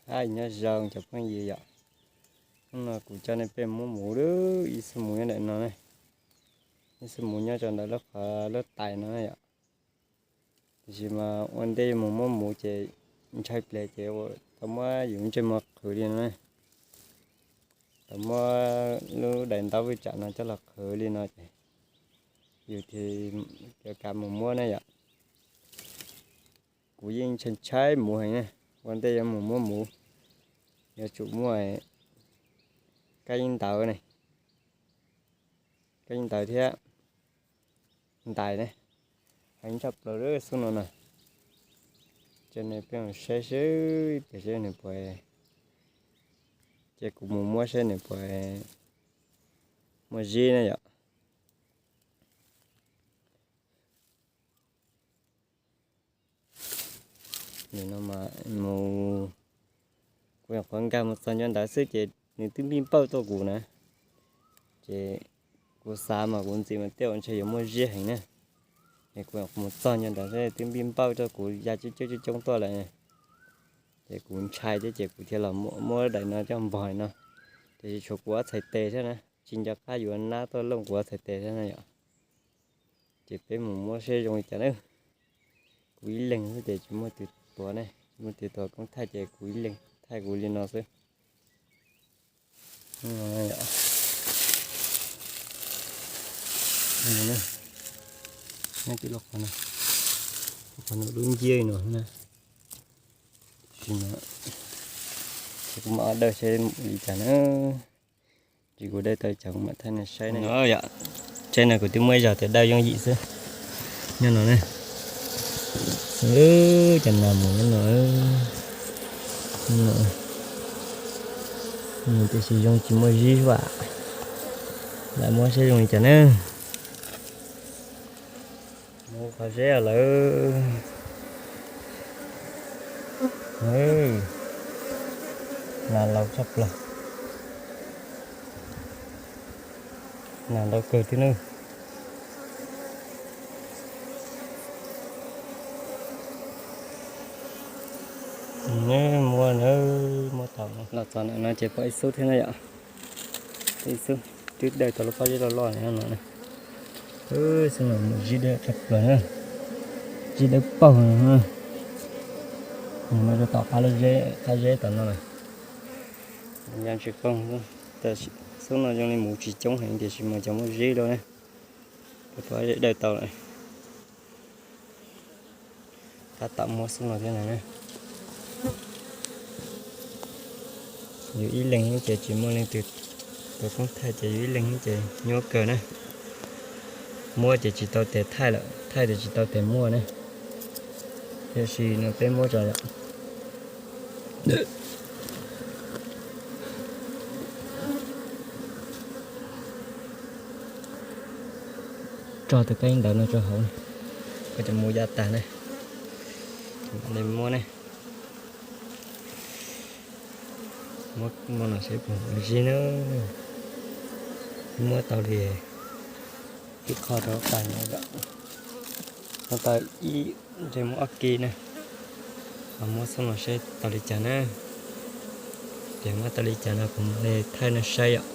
Hais nyob zoo cov phooj ywg yom, hnub no kuv coj nej peb muab muv lub ib xuab muv nyob ntawm no ne, ib xuab muv nyob rau ntawm lub qhov lub tais no yom. Tiam sis mas ua ntej mus muab muv ces ntshai pliag ces tau muab yus ntsej muag qhwv li no ne, tau muab lub daim ntaub vwj tsam no coj los qhwv li no ces yus thiaj kav mus muab ne yom. Kuv yeej ntshai ntshai muv heev ne, ua ntej yuav mus muab muv yuav tsum muaj kab yeeb ntawv ne, kab yeeb ntawv thiab ntais ne, heev tshaj plaws lub xub no na. Ces nej peb saib seb pem seb nws puas, ces kuv mus muab seb nws puas muaj zib na yom. Nim no mas mus, kuv nyuam qhuav nkag mus txog nyob ntawd xwb ces nws twb npij npawj tuaj kuv na. Ces kuv xav mas kuv ntxiv mas tej zaum ntshe yuav muaj zib heev na. Es kuv mus txog nyob ntawd xwb twb npij npawj rau kuv ya coob coob coob coob tuaj lawm. Ces kuv ntshai thiab ces kuv thiaj los muab daim no coj npog no. Tiam sis tshuav kuv ob txhais tes thiab na, tsis nco qab yuav nab tuaj looj kuv ob txhais tes thiab na yom. Ces peb mus muab seb zoo li cas na. Kuv ib leeg xwb ces tsis muaj tus tuav ne, tsis muaj tus tuav koob thaij ces kuv ib leeg thaij kuv li no xwb. Qhov no dub nciab no na. Ces kuv mam dawj seb li cas na. Tsis kuv dawj tau cas kuv mam thaij nej saib na. Tsaib no kuv twb muab ib zaug tias dawj yooj yim xwb. Nyob no ne, cov nas mus nyob no, tiam sis zoo tsis muaj zib vam. Lam muab saib zoo li cas na. Mus qhov zeb lawm. Nas laus tshaj plaws. Nas ntau kawg thiab nawb. Muab na, muab tau los txog ntawm no ces pom ib xub thiab na yom. Ib xub twb dawj tau lub pob zeb loj loj no. Xub no zib dawb tshaj plaws na. Zib dawb paug no. Mus no rau tom qab lub zeb, qab zeb tom no lawm. Ya tsis qoob. Xub no zoo li muv tsis coob heev tiam sis mas cov muaj zib lawm na. Pob zeb dawj tau lawm. Tab tom muab xub no thiab no na. Yus ib leeg ces tsis muaj leej twg tuav koob thaij ces yus ib leeg ces nyuaj kawg na. Muab ces tsis tau tes thaij lawm, thaij ces tsis tau tes muab na. Tiam sis no peb muab tso yom. Tso tus kab yeeb ntawv no rau hauv, koj cov mus ya tas ne. Mam li muab ne. Muab no seb puas muaj zib na. Muab tau li ib qho rau tas no yom. Muab tau ib, ntshe muab ob kis na. Muab xub no seb tau li cas na. Ces muab tau li cas no kuv mam li thaij nej saib yom.